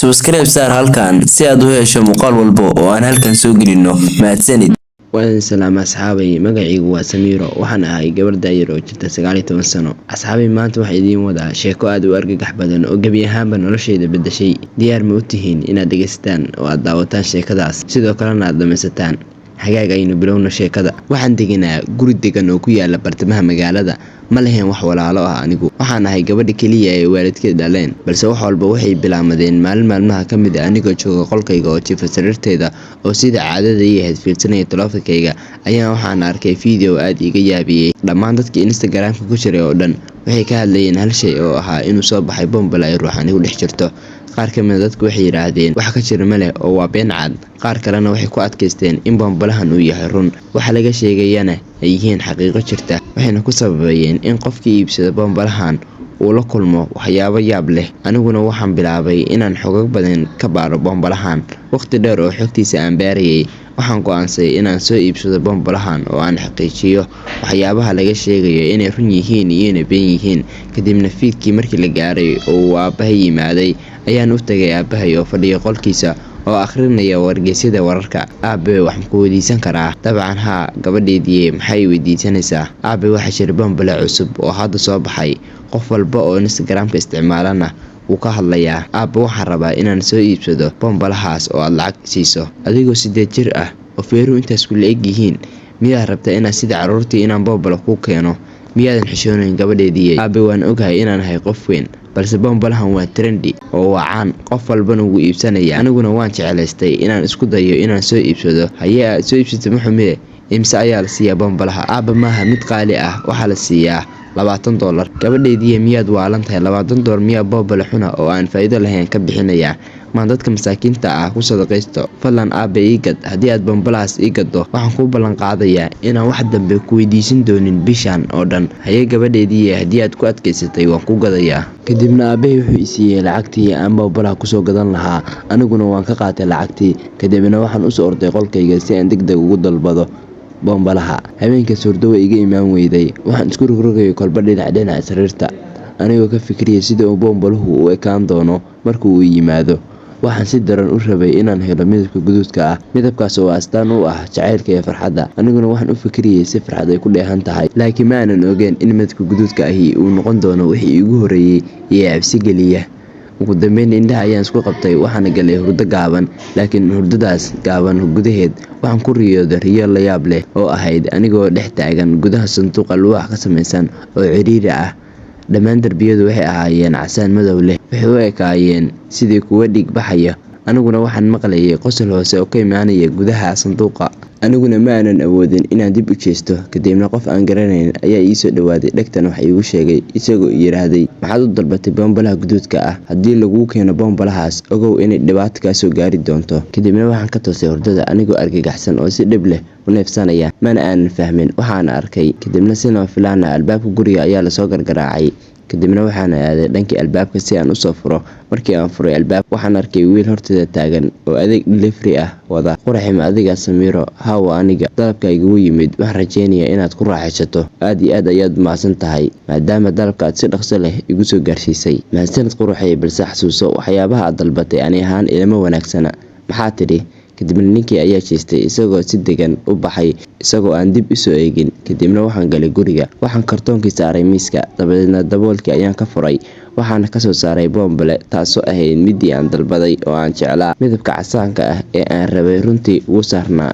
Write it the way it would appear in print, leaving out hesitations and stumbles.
Subscribe saar halkan si aad u hesho muuqaal walba oo aan halkan soo gelino. Mahadsanid. Waan salaam asxaabay, magacaygu waa Samiiro. Waxaan ahay gabar daayar oo jirta 19 sano. Asxaabay, maanta waxaan idiin wadaa sheeko aad u argagax badan oo gebi ahaanba noloshayda bedeshay. Diyaar ma u tihiin inaad dhegaysataan oo aad daawataan sheekadaas, sidoo kalena aad dhamaysataan? Hagaag, aynu bilowno sheekada. Waxaan deganaa guri degan oo ku yaala bartamaha magaalada. Ma lahayn wax walaalo ah anigu. Waxaan ahay gabadha keliya ee waalidkeed dhaleen. Balse wax walba waxay bilaamadeen maalin maalmaha ka mid ah, anigoo jooga qolkayga oo jiifa sariirteyda oo sida caadada ii ahayd fiirsanaya taleefankayga, ayaan waxaan arkay video aad iiga yaabiyey. Dhammaan dadkii Instagram-ka ku jiray oo dhan waxay ka hadlayeen hal shay oo ahaa inuu soo baxay bombala ay ruuxani ku dhex jirto. Qaar ka mid a dadku waxay yidhaahdeen wax ka jira ma leh oo waa been cad. Qaar kalena waxay ku adkaysteen in bombalahan uu yahay run, waxa laga sheegayana ay yihiin xaqiiqo jirta, waxayna ku sababeeyeen in qofkii iibsada bombalahan uu la kulmo waxyaabo yaab leh. Aniguna waxaan bilaabay inaan xogag badan ka baaro bombalahan. Waqti dheer oo xogtiisa aan baarayay, waxaan go'aansaday inaan soo iibsado bombalahan oo aan xaqiijiyo waxyaabaha laga sheegayo inay run yihiin iyo inay been yihiin. Kadibna fiidkii markii la gaaray oo uu aabbahay yimaaday, ayaan u tagay aabbahay oo fadhiya qolkiisa oo akhrinaya wargeysyada wararka. "Aabe, wax ma ku weydiisan karaa?" "Dabcan haa, gabadheydii, maxay weydiisanaysaa?" "Aabe, waxaa jira bombale cusub oo hadda soo baxay, qof walba oo Instagram-ka isticmaalana wuu ka hadlayaa. Aabe, waxaan rabaa inaan soo iibsado bombalahaas oo aad lacag siiso." "Adigoo 8 jir ah oo feeruhu intaas ku la-eg yihiin, miyaad rabtaa inaad sida carruurtii inaan bombalo kuu keeno? Miyaadan xishoonayn, gabadheydii?" "Aabe, waan ogahay inaan ahay qof weyn, balse bombalahan waa trendy oo waa caan, qof walbana wuu iibsanaya. Aniguna waan jeclaystay inaan isku dayo inaan soo iibsado." "Haye, aad soo iibsato ma xumee. Imse ayaa la siiyaa bombalaha?" "Aabba, maaha mid qaali ah, waxaa la siiyaa $20." "Gabadhaydiiya, miyaad waalan tahay? $20 miyaa boobale xuna oo aan faa'iido lahayn ka bixinayaa? Maan dadka masaakiinta ah ku sadaqaysto? Fadlan aabbe, ii gad. Haddii aad bombalahaas ii gaddo, waxaan kuu ballan qaadayaa inaan wax dambe ku weydiisan doonin bishan oo dhan." "Haye gabadhaydiiya, haddii aad ku adkaysatay, waan ku gadayaa." Kadibna aabbahay wuxuu i siiyey lacagtii aan boobalaha kusoo gadan lahaa. Aniguna waan ka qaatay lacagtii. Kadibna waxaan usoo orday qolkayga si aan degdeg ugu dalbado bombalaha. Habeenkaas hurdo way iga imaan weyday. Waxaan isku rogrogayay kolba dhinac dhinaca sariirta, anigoo ka fikiraya sida uu bombaluhu u ekaan doono marka uu yimaado. Waxaan si daran u rabay inaan helo midabka guduudka ah, midabkaas oo astaan u ah jacaylka iyo farxadda. Aniguna waxaan u fikirayay si farxad ay ku dheehan tahay, laakiin ma aanan ogeyn in midabka guduudka ahi uu noqon doono wixii iigu horreeyay ee cabsi geliya. Ugu dambeyn indhaha ayaan isku qabtay, waxaana galay hurdo gaaban. Laakiin hurdadaas gaaban gudaheed waxaan ku riyooday riyo la yaab leh oo ahayd anigoo dhex taagan gudaha sanduuq alwaax ka samaysan oo cidhiidhi ah. Dhammaan darbiyadu waxay ahaayeen casaan madow leh, waxay u ekaayeen sidii kuwo dhiig baxaya. Aniguna waxaan maqlayay qosol hoose oo ka imaanaya gudaha sanduuqa. Aniguna ma aanan awoodin inaan dib u jeesto. Kadibna qof aan garanayn ayaa ii soo dhawaaday, dhegtana wax iigu sheegay, isagoo i yiraahday, "Maxaad u dalbatay bombalaha guduudka ah? Haddii laguu keeno bombalahaas, ogow inay dhibaato kaa soo gaari doonto." Kadibna waxaan ka toosay hurdada anigoo argagaxsan oo si dhib leh u neefsanaya. Mana aanan fahmin waxaan arkay. Kadibna si lama filaan ah albaabka guriga ayaa lasoo gargaraacay. Kadibna waxaan aaday dhankii albaabka si aan usoo furo. Markii aan furay albaabka, waxaan arkay wiil hortayda taagan oo adeeg delivery ah wada. "Quraxi, ma adigaa Samiiro?" "Haa, waa aniga. Dalabkayga wuu yimid, waxaan rajeynayaa inaad ku raaxaysato. Aad iyo aad ayaad mahadsan tahay maadaama dalabka aad si dhaqso leh igu soo gaarsiisay." "Mahadsanid quruxay, balse xasuuso, waxyaabaha aad dalbatay ani ahaan ilama wanaagsana." "Maxaa tidhi?" Kadibna ninkii ayaa jeestay isagoo si degan u baxay, isagoo aan dib usoo eegin. Kadibna waxaan galay guriga. Waxaan kartoonkii saaray miiska, dabadeedna daboolkii ayaan ka furay, waxaana kasoo saaray boombale, taasoo ahayd midii aan dalbaday oo aan jeclaa. Midabka casaanka ah ee aan rabay runtii wuu saarnaa.